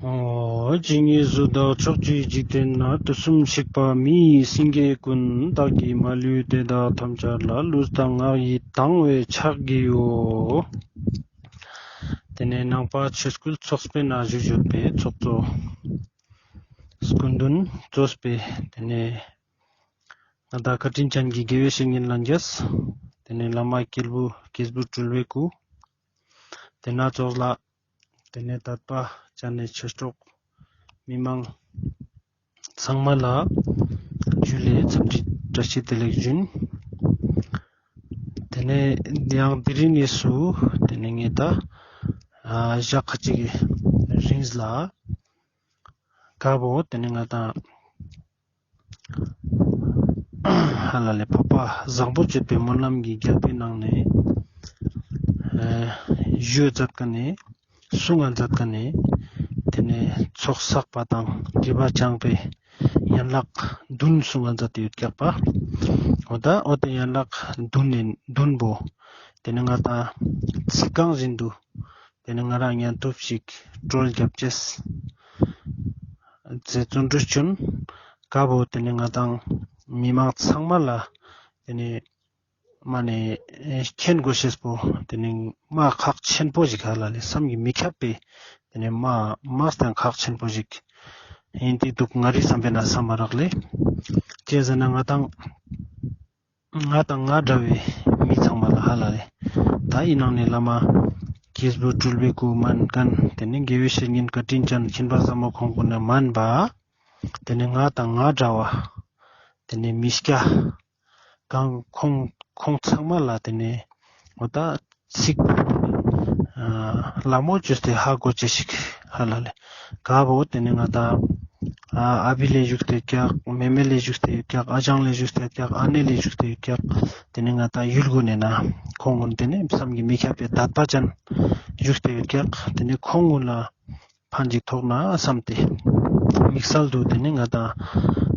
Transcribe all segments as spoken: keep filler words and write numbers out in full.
ཨོ། ཇི་སྙེད་སུ་དག་ཕྱོགས་བཅུའི་འཇིག་རྟེན་ན། དུས་གསུམ་གཤེགས་པ་མི་ཡི་སེང་གེ་ཀུན། བདག་གིས་མ་ལུས་དེ་དག་ཐམས་ཅད་ལ། ལུས་དང་ངག་ཡིད་དང་བས་ཕྱག་བགྱིའོ། ཏེ་ནེ་ནང་པ་ཆོས་སྐུལ་ཚོགས་པའི་ནང་བཞུགས་ཡོད་པའི་ཚོགས་གཙོ་སྐུ་མདུན་གཙོས་པའི་ཏེ་ནེ་ང་དང་བཀའ་དྲིན་ཅན་གྱི་དགེ་བའི་བཤེས་གཉེན་ལྷན་རྒྱས། ཏེ་ནེ་བླ་མ་སྐྱེས་བུ་སྐྱེས་བུ་སྤྲུལ་པའི་སྐུ། ཏེ་ན་ཙོགས་ལ། ཏེ་ནེ་དད་པ་ཅན་ནི་ཆོས་གྲོགས་མི་མང་ཚང་མ་ལ་ཇུ་ལེ་འཚམས་འདྲི་བཀྲ་ཤིས་བདེ་ལེགས་ཞུ་ཡིན། ཏེ་ནེ་ཡང་དེ་རིང་ནེ་སུ་ཏེ་ནེ་ངེ་ད་ཨ་ཞག་ཁ་ཅིག་གི་རིང་ལ་ཀ་བོ་ཏེ་ནེ་ང་དང་ཧ་ལ་ལེ་འཕགས་པ་བཟང་པོ་སྤྱོད་པའི་སྨོན་ལམ་གྱི་རྒྱལ་པོའི་ནང་ནེ་ཨ་ཞུ་མཛད་ཁན་ནི་གསུང་ང་མཛད་ཁན་ནི་ཏེ་ནེ་ཚོགས་བསགས་པ་དང་སྒྲིབ་པ་སྦྱངས་པའི་ཡན་ལག་བདུན་གསུང་ང་མཛད་དེ་ཡོད་ཀྱག་པ། འོ་ད་འོ་ཏེ་ཡན་ལག་བདུན་ནི་བདུན་པོ་ཏེ་ནེ་ང་དང་ཚིག་རྐང་བཞིན་དུ་ཏེ་ནེ་ང་རང་ཉན་ཐུབ་ཞིག་བཀྲོལ་རྒྱབ་ཅེས་ཟེར་བརྩོན་འགྲུས་ཅོ་ཡིན། ཀ་བོ་ཏེ་ནེ་ང་དང་མི་མང་ཚང་མ་ལ་ཏེ་ནེ་མ་ནེ་མཁྱེན་དགོས་ཤེས་པོ་ཏེ་ནེ་མ་ཁག་ཆེན་པོ་ཞིག་ཧ་ལ་ལེ་བསམ་གྱིས་མི་ཁྱབ་པའི་ཏེ་ནེ་མ་མ་སྟན་ཁག་ཆེན་པོ་ཞིག་ཡིན་ཏེ་འདུག་ང་རི་བསམ་པའི་ནང་བསམ་པ་རག་ལེ། ཅི་ཟེར་ན་ང་དང་ང་དང་ང་འདྲ་བའི་མི་ཚང་མ་ལ་ཧ་ལ་ལེ། ད་ཡིན་ནང་ནེ་བླ་མ་སྐྱེས་བུ་སྤྲུལ་པའི་སྐུ་མན་ཁན་ཏེ་ནེ་དགེ་བའི་བཤེས་གཉེན་བཀའ་དྲིན་ཅན་མཁྱེན་པ་ཟབ་མོ་ཁོང་ཀུན་ནེ་མན་པ་ཏེ་ནེ་ང་དང་ང་འདྲ་བ་ཏེ་ནེ་མི་སྐྱ་གང་ཁོང་ཁོང་ཚང་མ་ལ་ཏེ་ནེ་འོ་ད་ཚིག་ཨ་ལ་མོ་ཅོས་ཏེ་ཧ་གོ་ཅེས་ཤིག་ཧ་ལ་ལེ། ཀ་བོ་ཏེ་ནེ་ང་དང་ཨ་ཨ་བི་ལེ་བཞུགས་ཏེ་ཡོད་ཀྱག་མེ་མེ་ལེ་བཞུགས་ཏེ་ཡོད་ཀྱག་ཨ་ཅང་ལེ་བཞུགས་ཏེ་ཡོད་ཀྱག་ཨ་ནེ་ལེ་བཞུགས་ཏེ་ཡོད་ཀྱག་ཏེ་ནེ་ང་དང་ཡུལ་གུན་ནེ་ན་ཁོང་གུན་ཏེ་ནེ་བསམ་གྱིས་མི་ཁྱབ་པའི་དད་པ་ཅན་བཞུགས་ཏེ་ཡོད་ཀྱག་ཏེ་ནེ་ཁོང་གུན་ལ་ཕན་ཅིག་ཐོགས་ན་བསམ་སྟེ། དམིགས་བསལ་དུ་ཏེ་ནེ་ང་དང་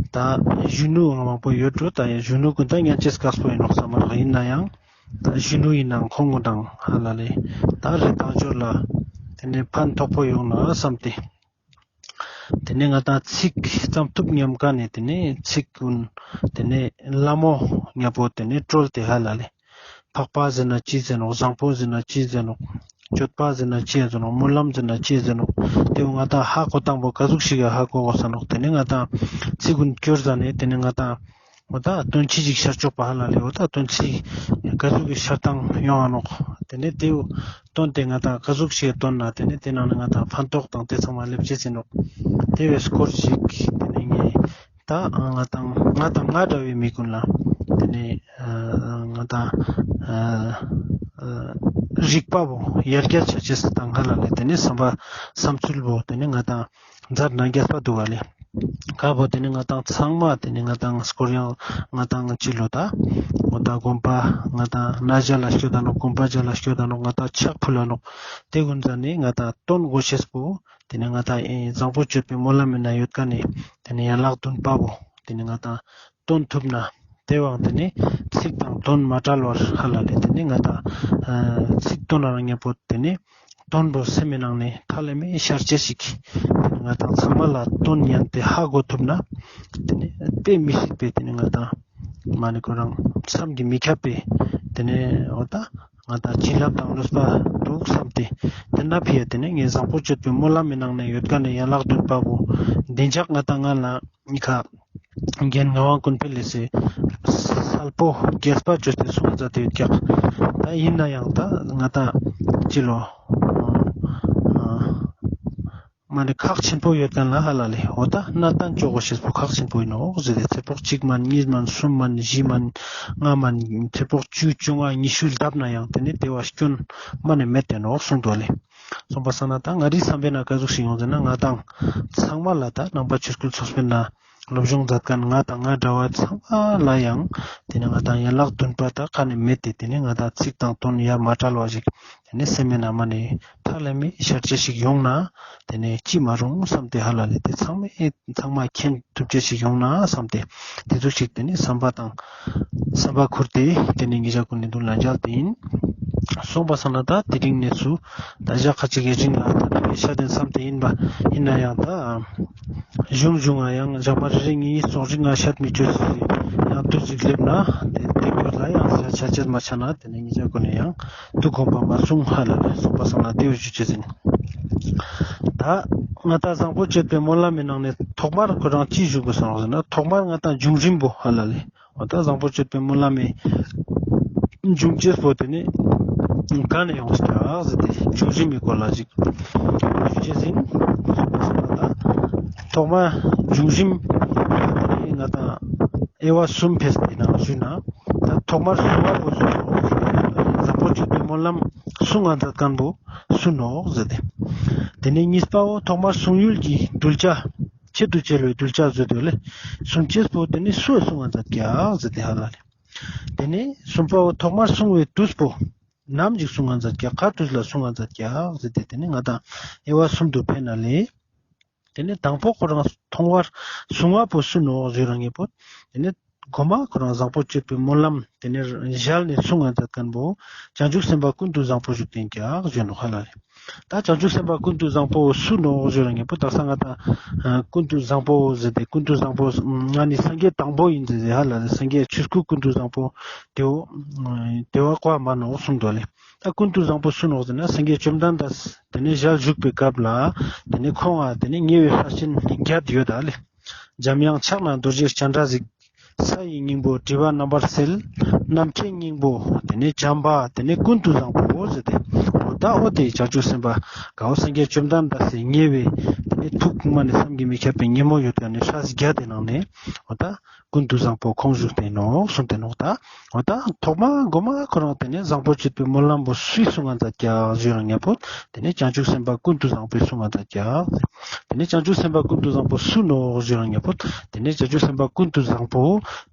ད་གཞོན་ནུ་མང་པོ་ཡོད་འགྲོ། ད་ཡང་གཞོན་ནུ་ཀུན་ད་ཉན་ཅེས་དཀགས་པོ་ཡིན་ནོག་བསམ་མ་རག་ཡིན་ནའང་ད་གཞོན་ནུ་ཡིན་ནའང་ཁོང་ཀུན་དང་ཧ་ལ་ལེ་ད་རེ་དང་འབྱོར་ལ་ཏེ་ནེ་ཕན་ཐོགས་པོ་ཡོང་ན་བསམ་སྟེ། ཏེ་ནེ་ང་དང་ཚིག་ཙམ་ཐུབ་སྙམ་ཀ་ནེ་ཏེ་ནེ་ཚིག་ཀུན་ཏེ་ནེ་ལ་མོ་ཉམ་པོ་ཏེ་ནེ་བཀྲོལ་ཏེ་ཧ་ལ་ལེ། འཕགས་པ་ཟེར་ན་ཅི་ཟེར་ནོག་བཟང་པོ་ཟེར་ན་ཅི་ཟེར་ནོག་སྤྱོད་པ་ཟེར་ན་ཅི་ཟེར་ནོག་སྨོན་ལམ་ཟེར་ན་ཅི་ཟེར་ནོག་ཏེ་བོ་ང་དང་ཧ་གོ་སྟངས་པོ་ཀ་ཟུག་ཞིག་ག་ཧ་གོ་གོས་ས་ནོག་ཏེ་ནེ་ང་དང་ཚིག་ཀུན་སྐྱོར་ཟ་ནེ་ཏེ་ནེ་ང་དང་འོ་ད་དོན་ཆེ་ཞིག་ཤར་ཆོག་པ་ཧ་ལ་ལེ། འོ་ད་དོན་ཆེ་ཀ་ཟུག་གི་ཤར་སྟངས་ཡོང་ང་ནོག་ཏེ་ནེ་ཏེ་བོ་དོན་ཏེ་ང་དང་ཀ་ཟུག་ཞིག་དོན་ན་ཏེ་ནེ་ཏེ་ནང་ནེ་ང་དང་ཕན་ཐོགས་དང་ཏེ་ཚང་མ་ལེབ་ཅེས་ཡིན་ནོག་ཏེ་བོའི་སྐོར་ཞིག་ཏེ་ནེ་ངས་ད་ང་དང་ང་དང་ང་འདྲ་བའི་མི་ཀུན་ལ་ཏེ་ནེ་ཨ་ང་དང་ཨ་ཨ་རིག་པ་བོ་ཡར་རྒྱས་ཆ་ཅེས་དང་ཧ་ལ་ལེ། ཏེ་ནེ་བསམ་པ་བསམ་ཚུལ་བོ་ཏེ་ནེ་ང་དང་མཛད་ན་རྒྱས་པ་འདུག་ག་ལེ། ཀ་བོ་ཏེ་ནེ་ང་དང་ཚང་མ་ཏེ་ནེ་ང་དང་སྐོར་ཡང་ང་དང་ཅི་ལོ་ད་འོ་ད་དགོན་པ་ང་དང་ན་ཇ་ལ་སྐྱོད་ད་ནོག་དགོན་པ་ཇ་ལ་སྐྱོད་ད་ནོག་ང་དང་ཕྱག་ཕུལ་ལ་ནོག་ཏེ་ཀུན་ཟ་ནེ་ང་དང་དོན་གོ་ཤེས་པོ་ཏེ་ནེ་ང་དང་ཨེ་བཟང་པོ་སྤྱོད་པའི་སྨོན་ལམ་མེ་ན་ཡོད་ཀ་ནེ་ཏེ་ནེ་ཡན་ལག་བདུན་པ་བོ་ཏེ་ནེ་ང་དང་དོན་ཐུབ་ན་ཏེ་བོའང་ཏེ་ནེ་ཚིག་དང་དོན་མ་བྲལ་བར་ཧ་ལ་ལེ་ཏེ་ནེ་ང་དང་ཨ་ཚིག་དོན་རང་ཉམ་པོ་ཏེ་ནེ་དོན་པོ་སེམས་མི་ནང་ནེ་ཐག་ལེ་མེ་ཤར་ཅེས་ཤིག་ཏེ་ནེ་ང་དང་ཚང་མ་ལ་དོན་ཉན་ཏེ་ཧ་གོ་ཐུབ་ན་ཏེ་ནེ་དཔེ་མི་སྲིད་པའི་ཏེ་ནེ་ང་དང་མ་ནེ་ཁོ་རང་བསམ་གྱིས་མི་ཁྱབ་པའི་ཏེ་ནེ་འོ་ད་ང་དང་བྱིན་རླབས་དང་ནུས་པ་འདུག་བསམ་སྟེ་ཏེ་ན་ཕི་ཡ་ཏེ་ནེ་ངས་བཟང་པོ་སྤྱོད་པའི་སྨོན་ལམ་མི་ནང་ནེ་ཡོད་ཀ་ནེ་ཡན་ལག་བདུན་པ་བོ་བདེ་འཇགས་ང་དང་ང་ལ་ཉི་ཁ་རྒན་ངག་དབང་ཀུན་འཕེལ་ལེ་སེ་སལ་པོ་རྒྱས་པ་བཅོས་ཏེ་གསུངས་མཛད་དེ་ཡོད་ཀྱག་ད་ཡིན་ན་ཡང་ད་ང་དང་ཅི་ལོ་མ་ནེ་ཁག་ཆེན་པོ་ཡོད་ཀ་ན་ཧ་ལ་ལེ། འོ་ད་ན་ཏན་ཅོ་གོ་ཤེས་པོ་ཁག་ཆེན་པོ་ཡིན་ནོག་ཟེར་ཏེ་ཚེ་ཕོག་གཅིག་མན་གཉིས་མན་གསུམ་མན་བཞི་མན་ལྔ་མན་ཚེ་ཕོག་བཅུ་བཅོ་ལྔ་ཉི་ཤུ་ལྡབ་ན་ཡང་ཏེ་ནེ་ཏེ་བོའ་སྐྱོན་མ་ནེ་མེད་དེ་ནོག་གསུངས་དོ་ལེ། སོང་པ་སང་ན་ད་ང་རི་བསམ་པའི་ནང་ཀ་ཟུག་ཞིག་ཡོང་ཟེར་ན་ང་དང་ཚང་མ་ལ་ད་ནང་པ་ཆོས་སྐུལ་ཚོགས་པའི་ནང་སློབ་སྦྱོང་མཛད་མཁན་ང་དང་ང་འདྲ་བ་ཚང་མ་ལ་ཡང་ཏེ་ནེ་ང་དང་ཡན་ལག་བདུན་པ་ད་ཁ་ནེ་མེད་དེ་ཏེ་ནེ་ང་དང་ཚིག་དང་དོན་ཡ་མ་བྲལ་བ་ཞིག་ཏེ་ནེ་སེམས་མེད་ན་མ་ནེ་ཐག་ལེ་མེ་ཤར་ཅེས་ཤིག་ཡོང་ན་ཏེ་ནེ་ཅི་མ་རུང་བསམ་སྟེ་ཧ་ལ་ལེ་ཏེ་ཚང་མ་ཚང་མ་མཁྱེན་ཐུབ་ཅེས་ཤིག་ཡོང་ན་བསམ་སྟེ་ཏེ་ཟུག་ཞིག་ཏེ་ནེ་བསམ་པ་དང་བསམ་པ་ཁུར་ཏེ་ཏེ་ནེ་ཉེ་ཞ་ཀུན་ནི་མདུན་ལ་མཇལ་ཏེ་ཡིན། སོང་པ་སང་ན་ད་དེ་རིང་ནས་སུ་ད་ཞག་ཁ་ཅིག་གི་རིང་ལ་ད་དེ་ཤད་དེ་མཚམས་དེ་ཡིན་པ་ཡིན་ན་ཡང་ད་གཞུང་གཞུང་ང་ཡང་ཞག་མ་རེ་རེ་ངེ་ཙོགས་རིང་ང་ཤད་མི་ཅོས་སི་ཡང་དུས་ཅིག་སླེབས་ན་དེ་དེ་སྐོར་ལ་ཡང་ཆ་ཆ་ཆད་མ་ཆ་ན་དེ་ནས་ངེ་ཅག་ཀུན་ནས་ཡང་དུ་དགོངས་པ་མ་གསུང་ཧ་ལ་ལེ། སོང་པ་སང་ན་དེ་བོ་ཞུ་ཅེས་ཡིན། ད་ང་ད་བཟང་པོ་སྤྱོད་པའི་སྨོན་ལམ་མི་ནང་ནས་ཐོག་མར་ཁོ་རང་ཅི་ཞུ་དགོས་སོང་ཟེར་ན་ཐོག་མར་ང་ད་འབྱུང་རིམ་པོ་ཧ་ལ་ལེ། འོ་ད་བཟང་པོ་སྤྱོད་པའི་སྨོན་ལམ་མི་འབྱུང་ཅེས་པོ་དེ་ནི་ག་ནས་ཡོང་ཀྱག་ཟེར་ཏེ་འབྱུང་རིམ་མི་སྐོར་ལ་ཅིག་ཞུ་ཅེས་ཡིན། ཐོག་མ་འབྱུང་རིམ་དེ་ནི་ང་ད་དབྱེ་བ་གསུམ་ཕེས་ཏེ་ནང་ཞུས་ན་ད་ཐོག་མར་གསུང་བ་པོ་སུ་ནོག་ཟེར་ན་བཟང་པོ་སྤྱོད་པའི་སྨོན་ལམ་གསུང་ང་མཛད་མཁན་པོ་སུ་ནོག་ཟེར་ཏེ། དེ་ནས་གཉིས་པའོ་ཐོག་མར་གསུང་ཡུལ་གྱི་གདུལ་བྱ། ཆེད་དུ་བྱ་བའི་གདུལ་བྱ་ཟེར་དུས་ལེ། གསུང་ཅེས་པོ་དེ་ནི་སུ་གསུང་ང་མཛད་ཀྱག་ཟེར་ཏེ་ཧ་ལ་ལེ། དེ་ནས་གསུམ་པའོ་ཐོག་མར་གསུང་བའི་དུས་པོ། ནམ་ཞིག་གསུང་ང་མཛད་ཀྱག་ག་དུས་ལ་གསུང་ང་མཛད་ཀྱག་ཟེར་ཏེ་དེ་ནི་ང་ད་དབྱེ་བ་གསུམ་དུ་ཕེ་ན་ལེ། དེ་ནས་དང་པོ་ཁོ་རང་ཐོག་མར་གསུང་བ་པོ་སུ་ནོག་ཞུ་རང་ངེ་པོ། དེ་ནས་གོ་མ་ཁོ་རང་བཟང་པོ་སྤྱོད་པའི་སྨོན་ལམ་དེ་ནས་ཞལ་ནས་གསུང་ང་མཛད་མཁན་པོ་བྱང་ཆུབ་སེམས་དཔའ་ཀུན་ཏུ་བཟང་པོ་བཞུགས་ཏེ་ཡིན་ཀྱག་ཞུ་ནོག་ཧ་ལ་ལེ། ད་བྱང་ཆུབ་སེམས་དཔའ་ཀུན་ཏུ་བཟང་པོ་སུ་ནོག་ཞུ་རང་ངེ་པོ་དག་ས་ང་ད་ཀུན་ཏུ་བཟང་པོ་ཟེར་ཏེ་ཀུན་ཏུ་བཟང་པོ་ང་ནི་སངས་རྒྱས་དང་པོ་ཡིན་ཟེར་ཟེར་ཧ་ལ་ལེ། སངས་རྒྱས་ཆོས་སྐུ་ཀུན་ཏུ་བཟང་པོ་དེ་བོ་དེ་བ་ཀོ་མ་ནོག་གསུངས་འདུག་ལེ། ད་ཀུན་ཏུ་བཟང་པོ་སུ་ནོག་ཟེར་ན་སངས་རྒྱས་བཅོམ་ལྡན་འདས་དེ་ནས་ཞལ་བཞུགས་པའི་སྐབས་ལ་དེ་ནས་ཁོང་ང་དེ་ནས་ཉེ་བའི་ལྷ་ཆེན་བརྒྱད་ཡོད་ད་ལེ། འཇམ་དབྱངས་ཕྱག་ན་རྡོ་རྗེ་སྤྱན་རས་གཟིགས། ས་ཡི་སྙིང་པོ་དྲི་བ་རྣམ་པར་སེལ། ནམ་མཁའི་སྙིང་པོ་དེ་ནས་བྱམས་པ་དེ་ནས་ཀུན་ཏུ་བཟང་པོ་ཟེར་ཏེ། འོ་ད་འོ་དེ་བྱང་ཆུབ་སེམས་དཔའ་གའོ་སངས་རྒྱས་བཅོམ་ལྡན་འདས་སི་ཉེ་བའི་དེ་ནས་ཐུགས་ཁུག་མ་ནས་བསམ་གྱིས་མི་ཁྱབ་པའི་ཉེ་མོ་ཡོད་ཀྱག་ནི་སྲས་བརྒྱད་དེ་ནང་ནས་འོ་ད་ཀུན་ཏུ་བཟང་པོ་ཁོང་བཞུགས་ཏེ་ནོག་གསུངས་ཏེ་ནོག་ད། འོ་ད་ཐོག་མ་གོ་མ་ཁོ་རང་དེ་ནས་བཟང་པོ་སྤྱོད་པའི་སྨོན་ལམ་པོ་སུའི་གསུང་ང་མཛད་ཀྱག་ཞུ་རང་ངེ་པོ། དེ་ནས་བྱང་ཆུབ་སེམས་དཔའ་ཀུན་ཏུ་བཟང་པོའི་གསུང་ང་མཛད་ཀྱག། དེ་ནས་བྱང་ཆུབ་སེམས་དཔའ་ཀུན་ཏུ་བཟང་པོ་སུ་ནོག་ཞུ་རང་ངེ་པོ། དེ་ནས་བྱང་ཆུབ་སེམས་དཔའ་ཀུན་ཏུ་བཟང་པོ་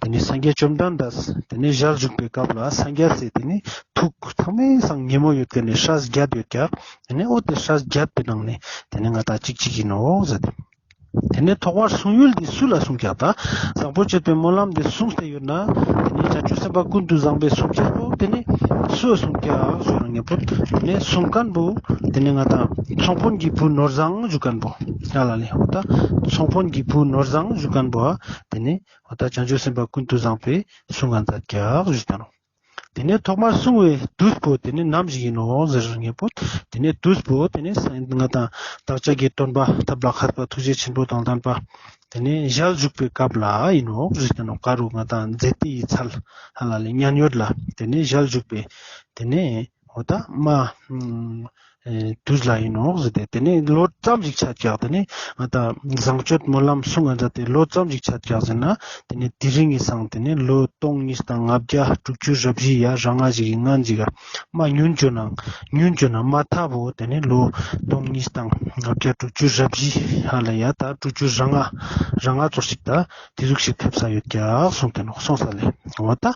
དེ་ནས་སངས་རྒྱས་བཅོམ་ལྡན་འདས་དེ་ནས་ཞལ་བཞུགས་པའི་སྐབས་ལ་སངས་རྒྱས་སི་དེ་ནས་ཐུགས་ཚང་མའི་སང་ཉེ་མོ་ཡོད་ཀྱག་ནི་སྲས་བརྒྱད་ཡོད་ཀྱག། དེ་ནས་འོ་དེ་སྲས་བརྒྱད་པའི་ནང་ནས་དེ་ནས་ང་ད་གཅིག་གཅིག་ཡིན་ནོག་ཟེར་ཏེ། དེ་ནས་ཐོག་མར་གསུང་ཡུལ་འདི་སུ་ལ་གསུངས་ཀྱག་ད། བཟང་པོ་སྤྱོད་པའི་སྨོན་ལམ་འདི་གསུངས་ཏེ་ཡོད་ན། དེ་ནས་བྱང་ཆུབ་སེམས་དཔའ་ཀུན་ཏུ་བཟང་པོའི་གསུང་ཅེས་པོ་དེ་ནས་སུ་གསུངས་ཀྱག་ཞུ་རང་ངེ་པོ། དེ་ནས་གསུང་མཁན་པོ་དེ་ནས་ང་ད་ཚོང་དཔོན་གྱི་བུ་ནོར་བཟང་ཞུ་མཁན་པོ་ཡ་ལ་ལེ། འོ་ད་ཚོང་དཔོན་གྱི་བུ་ནོར་བཟང་ཞུ་མཁན་པོ་དེ་ནས་འོ་ད་བྱང་ཆུབ་སེམས་དཔའ་ཀུན་ཏུ་བཟང་པོའི་གསུང་ང་མཛད་ཀྱག་ཞུ་ད་ནོ། དེ་ནས་ཐོག་མར་གསུང་བའི་དུས་པོ་དེ་ནས་ནམ་ཞིག་ཡིན་ནོག་ཟེར་རང་ངེ་པོ། དེ་ནས་དུས་པོ་དེ་ནས་ང་དང་བདག་ཅག་གི་སྟོན་པ་ཐབས་ལ་མཁས་པ་ཐུགས་རྗེ་ཆེན་པོ་དང་ལྡན་པ་དེ་ནས་ཞལ་བཞུགས་པའི་སྐབས་ལ་ཡིན་ནོག་ཟེར་ཏེ་ནོག། ག་རུ་ང་དང་ཛེ་ཏའི་ཚལ་ཧ་ལ་ལེ་མཉན་ཡོད་ལ་དེ་ནས་ཞལ་བཞུགས་པའི་དེ་ནས་འོ་ད་མ་ཨེ་དུས་ལ་ཡིན་ནོག་ཟེར་ཏེ། དེ་ནས་ལོ་ཙམ་ཞིག་ཆད་ཀྱག། དེ་ནས་ང་དང་བཟང་སྤྱོད་སྨོན་ལམ་གསུང་ང་མཛད་དེ་ལོ་ཙམ་ཞིག་ཆད་ཀྱག་ཟེར་ན། དེ་ནས་དེ་རིང་གི་སང་དེ་ནས་ལོ་སྟོང་གཉིས་དང་ལྔ་བརྒྱ་དྲུག་ཅུ་རེ་བཞི་ཡ་རང་ང་ཞིག་གི་ངན་ཞིག་ག་མ་ཉུང་ཅོ་ན་ཉུང་ཅོ་ན་མ་ཐག་པོ་དེ་ནས་ལོ་སྟོང་གཉིས་དང་ལྔ་བརྒྱ་དྲུག་ཅུ་རེ་བཞི་ཧ་ལ་ཡ་ད་དྲུག་ཅུ་རེ་ལྔ་རེ་ལྔ་ཙོགས་ཤིག་ད་དེ་ཟུག་ཞིག་ཕེབས་ས་ཡོད་ཀྱག་གསུངས་ཏེ་ནོག། གསུངས་ས་ལེ། འོ་ད།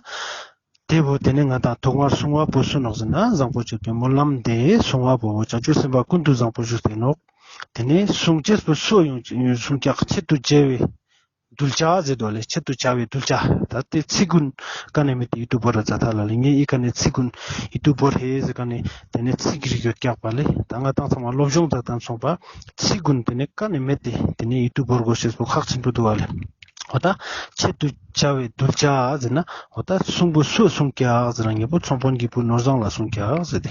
དེ་བོ་དེ་ནས་ང་དང་ཐོག་མར་གསུང་བ་པོ་སུ་ནོག་ཟེར་ན་བཟང་པོ་སྤྱོད་པའི་སྨོན་ལམ་དེ་གསུང་བ་པོ་བྱང་ཆུབ་སེམས་དཔའ་ཀུན་ཏུ་བཟང་པོ་བཞུགས་ཏེ་ནོག། དེ་ནས་གསུང་ཅེས་པོ་སུ་ཡོང་གསུང་ཀྱག། ཆེད་དུ་བྱ་བའི་གདུལ་བྱ་ཟེར་དོ་ལེ། ཆེད་དུ་བྱ་བའི་གདུལ་བྱ། ད་དེ་ཚིག་ཀུན་ཀ་ནས་མེད་དེ་ཡིད་དུ་བོར་ར་ཛ་ཐ་ལ་ལེ། ངས་ཨི་ཀ་ནས་ཚིག་ཀུན་ཡིད་དུ་བོར་ཧེ་ཟེར་ཀ་ནས་དེ་ནས་ཚིག་རིགས་ཡོད་ཀྱག་པ་ལེ། ད་ང་དང་ཚང་མ་སློབ་སྦྱོང་ཛ་དང་མཚུངས་པ་ཚིག་ཀུན་དེ་ནས་ཀ་ནས་མེད་དེ་དེ་ནས་ཡིད་དུ་བོར་དགོས་ཤེས་པོ་ཁག་ཆེན་པོ་འདུག་བ་ལེ། འོ་ད་ཆེད་དུ་བྱ་བའི་གདུལ་བྱ་ཟེར་ན། འོ་ད་གསུང་པོ་སུ་གསུང་ཀྱག་ཟེར་ན་ངེས་པོ་ཚོང་དཔོན་གྱི་བུ་ནོར་བཟང་ལ་གསུང་ཀྱག་ཟེར་ཏེ།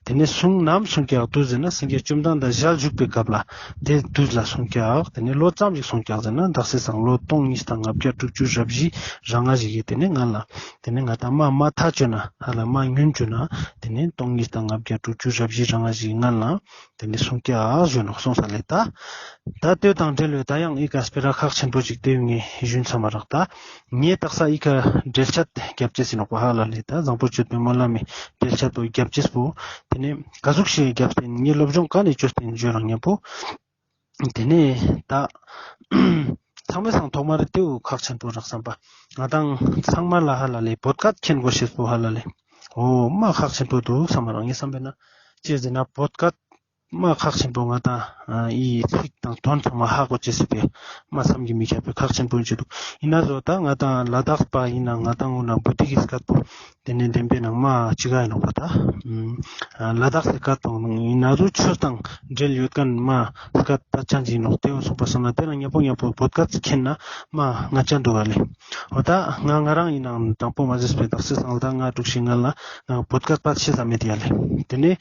དེ་ནས་གསུང་ནམ་གསུང་ཀྱག་དུས་ཟེར་ན་སངས་རྒྱས་བཅོམ་ལྡན་འདས་ཞལ་བཞུགས་པའི་སྐབས་ལ་དེ་དུས་ལ་གསུང་ཀྱག། དེ་ནས་ལོ་ཙམ་ཞིག་གསུང་ཀྱག་ཟེར་ན་དག་ས་སང་ལོ་སྟོང་གཉིས་དང་ལྔ་བརྒྱ་དྲུག་ཅུ་རེ་བཞི་རེ་ལྔ་ཞིག་གི་དེ་ནས་ང་ལ་དེ་ནས་ང་དང་མ་མ་ཐག་ཅོ་ན་ཧ་ལ་མ་ཉུང་ཅོ་ན་དེ་ནས་སྟོང་གཉིས་དང་ལྔ་བརྒྱ་དྲུག་ཅུ་རེ་བཞི་རེ་ལྔ་ཞིག་གི་ང་ལ། དེ་ནས་གསུང་ཀྱག་ཞུ་ནོག་གསུངས་ས་ལེ། ད་ད་དེ་དང་འབྲེལ་བའི་ད་ཡང་ཨི་ཀ་སྤེ་ར་ཁག་ཆེན་པོ་ཅིག་དེ་ངས་ཞུན་ཚ་མ་རག། ད་ངས་དག་ས་ཨི་ཀ་འགྲེལ་བཤད་རྒྱབ་ཅེས་ཡིན་ནོག་པ་ཧ་ལ་ལེ། ད་བཟང་པོ་སྤྱོད་པའི་སྨོན་ལམ་མི་འགྲེལ་བཤད་པོ་རྒྱབ་ཅེས་པོ་དེ་ནས་ག་ཟུག་ཞིག་རྒྱབ་སྟེ་ངས་སློབ་སྦྱོང་ག་ནས་བཅོས་ཏེ་ཞུ་རང་ཉམ་པོ། དེ་ནས་ད་ཚང་མའི་སང་ཐོག་མར་དེའུ་ཁག་ཆེན་པོ་རག་བསམ་པ། ང་དང་ཚང་མ་ལ་ཧ་ལ་ལེ་བོད་སྐད་མཁྱེན་དགོས་ཤེས་པོ་ཧ་ལ་ལེ། འོ་མ་ཁག་ཆེན་པོ་འདུག་བསམ་པ་རང་ངས་བསམ་པས་ན་ཅི་ཟེར་ན་བོད་སྐད་མ་ཁག་ཆེན་པོ་ང་དང་ཨི་ཚིག་དང་དོན་ཚང་མ་ཧ་གོ་ཅེས་སི་པས་མ་བསམ་གྱིས་མི་ཁྱབ་པའི་ཁག་ཆེན་པོ་ཡིན་ཅི་འདུག། ཡིན་ན་བཟོ་ད་ང་དང་ལ་དྭགས་པ་ཡིན་ན་ང་དང་འུ་ན་བོད་ཡིག་གི་སྐད་པོ་ ཏེ་ནེ་བདེན་པའི་ནང་མ་ཅི་ག་ཨིན་ནོག་པ་ད། ཨ་ལ་དྭགས་སི་སྐད་དང་ན་ཟུག་ཆོས་དང་འབྲེལ་ཡོད་ཁན་མ་སྐད་ད་ཅན་ཅིག་ཨིན་ནོག། ཏེ་བོ་སོང་པ་སང་ན་ཏེ་རང་ཉམ་པོ་ཉམ་པོ་བོད་སྐད་ཅིག་མཁྱེན་ན་མ་ང་ཅན་དུག་ག་ལེ། འོ་ད་ང་ང་རང་ཨིན་ནའང་དང་པོ་མ་ཟེར་བའི་དག་ས་སང་ལ་ད་ང་དྲུག་ཤི་ང་ལ་ང་བོད་སྐད་པ་ཤེས་ས་མེད་ཡ་ལེ། ཏེ་ནེ་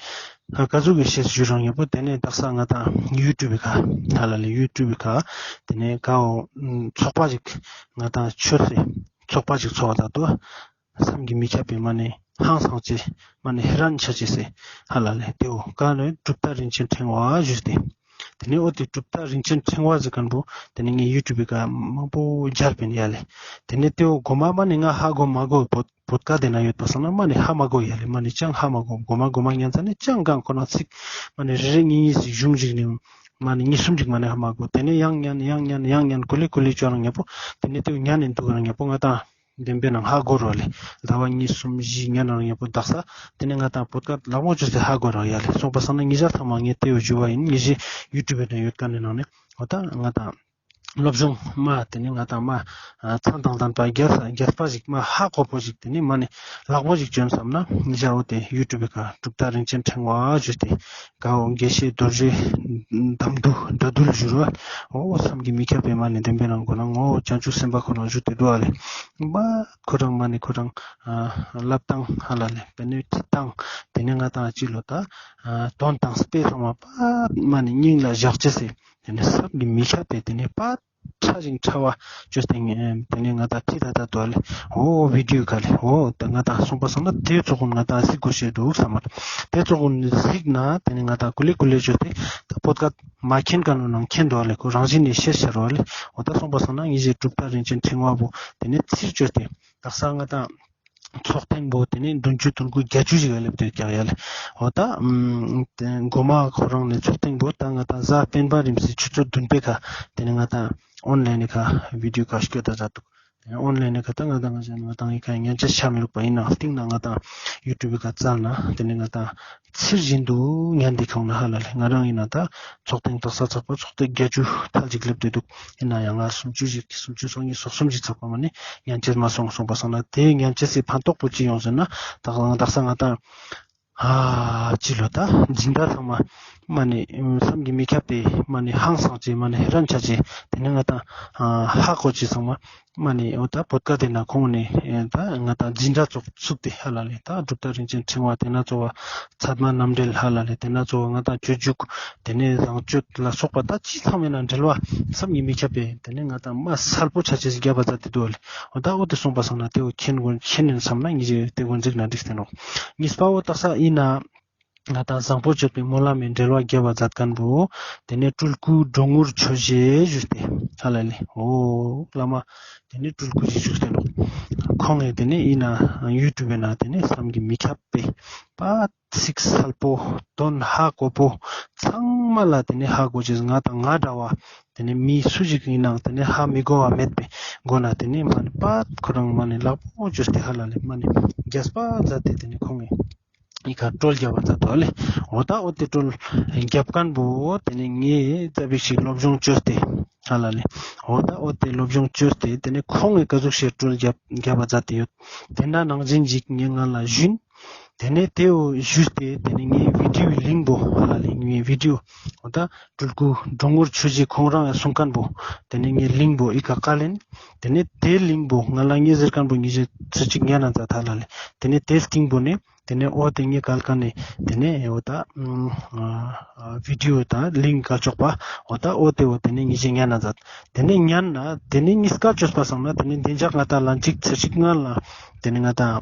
ཀ་ཟུག་གི་ཤེས་ཞུ་རང་ཉམ་པོ་ཏེ་ནེ་དག་ས་ང་ཏང་ཡུ་ཊུབ་ཀ་ཧ་ལ་ལེ་ཡུ་ཊུབ་ཀ་ཏེ་ནེ་ཀ་བོ་ཚོགས་པ་ཞིག་ང་ཏང་ཆོས་སི་ཚོགས་པ་ཞིག་ཚོགས་ད་དུ་བསམ་གྱིས་མི་ཁྱབ་པའི་མ་ནེ་ཧང་སང་ཅེས་མ་ནེ་ཧེ་རན་ཆ་ཅེས་སི་ཧ་ལ་ལེ་ཏེ་བོ་ཀ་ནེ་གྲུབ་མཐའ་རིན་ཆེན་ཕྲེང་བ་ཞུས་ཏེ། ཏེ་ནེ་འོ་ཏེ་གྲུབ་མཐའ་རིན་ཆེན་ཕྲེང་བ་ཟེར་ཁན་བོ་ཏེ་ནེ་ངའི་ཡུ་ཊུབ་ཀ་མང་པོ་མཇལ་པིན་ཡ་ལེ། ཏེ་ནེ་ཏེ་བོ་གོ་མ་མ་ནེ་ང་ཧ་གོ་མ་གོ་བོད་བོད་སྐད་ཏེ་ན་ཡོད་པ་སང་ན་མ་ནེ་ཧ་མ་གོ་ཡ་ལེ། མ་ནེ་ཅང་ཧ་མ་གོ་གོ་མ་གོ་མ་ཉན་ཙ་ནེ་ཅང་གང་ཁོ་ན་ཚིག་མ་ནེ་རེ་རེ་གཉིས་གཉིས་ཤིག་གཞུང་ཞིག་ནེ་མ་ནེ་གཉིས་གསུམ་ཞིག་མ་ནེ་ཧ་མ་གོ། ཏེ་ནེ་ཡང་ཉན་ཡང་ཉན་ཡང་ཉན་ཀུ་ལེ་ཀུ་ལེ་ཅོ་རང་ཉམ་པོ་ཏེ་ནེ་ཏེ་བོ་ཉན་ནེ་དུག་རང་ཉམ་པོ་ང་ཏང་བདེན་པའི་ནང་ཧ་གོ་རོ་ལེ། ཟླ་བ་གཉིས་གསུམ་བཞི་ཉན་རང་ཉམ་པོ་དག་ས་ཏེ་ནེ་ང་ཏང་བོད་སྐད་ལག་མོ་ཅོས་ཏེ་ཧ་གོ་རོ་ཡ་ལེ། སོང་པ་སང་ན་ཉེ་ཞ་ཚང་མ་ངས་ཏེ་བོ་ཞུ་བ་ཨིན། ཉེ་ཞའི་ཡུ་ཊུབ་ནང་ཡོད་ཁན་ནི་ནང་ནེ་འོ་ད་ང་ཏང་སློབ་སྦྱོང་མ་ཏེ་ནེ་ང་ཏང་མ་ཨ་མཚན་དང་ལྡན་པ་རྒྱས་རྒྱས་པ་ཞིག་མ་ཧ་གོ་པོ་ཞིག་ཏེ་ནེ་མ་ནེ་ལག་པོ་ཞིག་ཅོན་སམ་ན་ཉེ་ཞ་འོ་ཏེ་ཡུ་ཊུབ་ཀ་གྲུབ་མཐའ་རིན་ཆེན་ཕྲེང་བ་ཞུས་ཏེ་ཀ་བོ་དགེ་བཤེས་རྡོ་རྗེ་དམ་འདུལ་དགྲ་འདུལ་ཞུ་རོ། འོ་བསམ་གྱིས་མི་ཁྱབ་པའི་མ་ནེ་བདེན་པའི་ནང་ཁོ་རང་འོ་བྱང་ཆུབ་སེམས་དཔའ་ཁོ་རང་ཞུ་ཏེ་འདུག་ཨ་ལེ། མ་ཁོ་རང་མ་ནེ་ཁོ་རང་ཨ་ལབ་སྟངས་ཧ་ལ་ལེ་པེ་ནེ་ཁྲིད་སྟངས་ཏེ་ནེ་ང་ཏང་ཅི་ལོ་ད་ཨ་དོན་དང་དཔེ་ཚང་མ་པ་མ་ནེ་སྙིང་ལ་བཞག་ཅེས་སི་ཏེ་ནེ་བསམ་གྱིས་མི་ཁྱབ་པའི་ཏེ་ནེ་པ་ཕྲ་ཞིང་ཕྲ་བ་ཅོས་ཏེ་ཏེ་ནེ་ང་ཏང་ཁྲིད་ད་ད་དོ་ལེ། འོ་བི་ཌིའོ་ཀ་ལེ་འོ་ད་ང་ཏང་སོང་པ་སང་ན་ཏེ་ཚོགས་ཀུན་ང་ཏང་གཟིགས་དགོས་ཤེས་འདུག་སམ་མ། ཏེ་ཚོགས་ཀུན་གཟིགས་ན་ཏེ་ནེ་ང་ཏང་ཀུ་ལེ་ཀུ་ལེ་ཅོས་ཏེ་ད་བོད་སྐད་མ་མཁྱེན་ཁན་ནི་ནང་མཁྱེན་དོ་ལེ། ཁོ་རང་བཞིན་ནེ་ཤེས་ཤར་བ་ལེ། འོ་ད་སོང་པ་སང་ན་ཉེ་ཞའི་གྲུབ་མཐའ་རིན་ཆེན་ཕྲེང་བ་བོ་ཏེ་ནེ་ཚིར་ཅོས་ཏེ་དག་ས་ང་ཏང་ཚོགས་ཐེངས་པོ་ཏེ་ནེ་བདུན་ཅུ་དོན་དགུ་བརྒྱད་ཅུ་ཞིག་ལ་སླེབས་ཏེ་ཀྱག་ཡ་ལེ། འོ་ད་ཨམ་ཏེ་གོ་མ་ཁོ་རང་ནེ་ཚོགས་ཐེངས་པོ་ད་ང་ཏང་གཟའ་སྤེན་པ་རིམ་སི་ཆུ་ཚོད་བདུན་པའི་ཁ་ཏེ་ནེ་ང་ཏང་ཨོན་ལའིན་ནི་ཁ་བི་ཌིའོ་ཀ་སྐྱོད་ད་ཛད་དུག། ཏེ་ནེ་ཨོན་ལའིན་ནི་ཁ་ད་ང་ཏང་ང་ཞ་ང་ཏང་ཡི་ཁ་ཉན་ཅེས་ཆ་མི་རུག་པ་ཨིན་ནའང་སྟིང་ནེ་ང་ཏང་ཡུ་ཊུབ་ཀ་ཙལ་ན་ཏེ་ནེ་ང་ཏང་ཚིར་བཞིན་དུ་ཉན་ཏེ་ཁྱོང་ན་ཧ་ལ་ལེ། ང་རང་ཨིན་ན་ད་ཚོགས་ཐེངས་དག་ས་ཚག་པ་ཚོགས་ཐེངས་བརྒྱད་ཅུ་ཐལ་ཅིག་སླེབས་ཏེ་དུག། ཨིན་ན་ཡང་ང་སུམ་ཅུ་ཞིག་སུམ་ཅུ་སོ་གཉིས་སོ་གསུམ་ཞིག་ཚག་པ་མ་ནེ་ཉན་ཅེས་མ་སོང་། སོང་པ་སང་ན་ཏེ་ཉན་ཅེས་སི་ཕན་ཐོགས་པོ་ཅི་ཡོང་ཟེར་ན་དག་ས་ང་ཏང་ཨ་ཅི་ལོ་ད་འཛིན་གྲྭ་ཚང་མ་མ་ནེ་བསམ་གྱིས་མི་ཁྱབ་པའི་མ་ནེ་ཧང་སང་ཅེས་མ་ནེ་ཧེ་རན་ཆ་ཅེས་ཏེ་ནེ་ང་ཏང་ཧ་གོ་ཅེས་ཚང་མ་མ་ནེ་འོ་ད་བོད་སྐད་ཏེ་ན་ཁོང་ནེ་ད་ང་ཏང་འཛིན་གྲྭ་ཚོགས་ཚུགས་ཏེ་ཧ་ལ་ལེ། ད་གྲུབ་མཐའ་རིན་ཆེན་ཕྲེང་བ་ཏེ་ན་ཚོགས་པ་ཚད་མ་རྣམ་འགྲེལ་ཧ་ལ་ལེ། ཏེ་ན་ཚོགས་པ་ང་ཏང་སྤྱོད་འཇུག་ཏེ་ནེ་བཟང་སྤྱོད་ལ་སོགས་པ་ད་ཅི་ཚང་མའི་ནང་འགྲེལ་བ་བསམ་གྱིས་མི་ཁྱབ་པའི་ཏེ་ནེ་ང་ཏང་མ་སལ་པོ་ཆ་ཅེས་རྒྱབ་པ་ཛད་ཏེ་དུག་ལེ། འོ་ད་འོ་ཏེ་སོང་པ་སང་ན་ཏེ་བོ་མཁྱེན་དགོས་མཁྱེན་ནེ་སམ་ན་ཉེ་ཞའི་ཏེ་བོ་གཟིགས་ན་འགྲིག་སྟེ་ནོག། གཉིས་པ་བོ་དག་ས་ཨིན་ན་ང་ཏང་བཟང་པོ་སྤྱོད་པའི་སྨོན་ལམ་མི་འགྲེལ་བ་རྒྱབ་པ་ཛད་ཁན་བོ་ཏེ་ནེ་སྤྲུལ་སྐུ་འགྲོ་ངུར་ཆོས་རྗེ་ཞུས་ཏེ་ཧ་ལ་ལེ། འོ་བླ་མ་ཏེ་ནེ་སྤྲུལ་སྐུ་ཞིག་བཞུགས་ཏེ་ནོག། ཁོང་ངི་ཏེ་ནེ་ཨིན་ན་ཡུ་ཊུབ་ནང་ཏེ་ནེ་བསམ་གྱིས་མི་ཁྱབ་པའི་པ་ཚིག་སལ་པོ་དོན་ཧ་གོ་པོ་ཚང་མ་ལ་ཏེ་ནེ་ཧ་གོ་ཅེས་ང་ཏང་ང་འདྲ་བ་ཏེ་ནེ་མི་སུ་ཞིག་ཨིན་ནའང་ཏེ་ནེ་ཧ་མི་གོ་བ་མེད་པའི་སྒོ་ནེ་ཏེ་ནེ་མ་ནེ་པ་ཁོ་རང་མ་ནེ་ལག་པོ་ཅོས་ཏེ་ཧ་ལ་ལེ་མ་ནེ་རྒྱས་པ་ཛད་དེ་ཏེ་ནེ་ཁོང་ངི་ཨི་ཁ་སྤྲོ་རྒྱབ་པ་ཛད་དོ་ལེ། འོ་ད་འོ་ཏེ་སྤྲོ་རྒྱབ་ཁན་བོ་ཏེ་ནེ་ངས་ཙ་པིག་ཞིག་སློབ་སྦྱོང་ཅོས་ཏེ་ཧ་ལ་ལེ། འོ་ད་འོ་ཏེ་སློབ་སྦྱོང་ཅོས་ཏེ་ཏེ་ནེ་ཁོང་ངི་ཀ་ཟུག་ཤེས་སྤྲོ་རྒྱབ་རྒྱབ་པ་ཛད་དེ་ཡོད། ཏེ་ན་ནང་བཞིན་ཞིག་ངས་ང་ལ་ཞུན། ཏེ་ནེ་ཏེ་བོ་ཞུས་ཏེ་ཏེ་ནེ་ངའི་བི་ཌིའོ་ལིང་བོ་ཧ་ལ་ལེ་ངའི་བི་ཌིའོ་འོ་ད་སྤྲུལ་སྐུ་འགྲོ་ངུར་ཆོས་རྗེ་ཁོང་རང་ཡང་གསུང་ཁན་བོ་ཏེ་ནེ་ངའི་ལིང་བོ་ཨི་ཀ་ཀ་ལེན། ཏེ་ནེ་ཏེ་ལིང་བོ་ང་ལ་ངའི་ཟེར་ཁན་བོ་ཉེ་ཞའི་ཚེ་གཅིག་ཉན་ན་ཛད་ཧ་ལ་ལེ། ཏེ་ནེ་ཏེ་སྟིང་བོ་ནེ་ཏེ་ནེ་འོ་ཏེ་ངའི་ཀལ་ཀ་ནེ་ཏེ་ནེ་འོ་ད་ཨ་བི་ཌིའོ་དང་ལིང་ཀལ་ཅོག་པ་འོ་ད་འོ་ཏེ་བོ་ཏེ་ནེ་ཉེ་ཞའི་ཉན་ན་ཛད། ཏེ་ནེ་ཉན་ན་ཏེ་ནེ་ཉིས་ཀ་ཅོས་པ་སང་ན་ཏེ་ནེ་བདེ་འཇགས་ང་ཏང་ལན་གཅིག་ཚེ་གཅིག་ང་ལ་ཏེ་ནེ་ང་ཏང་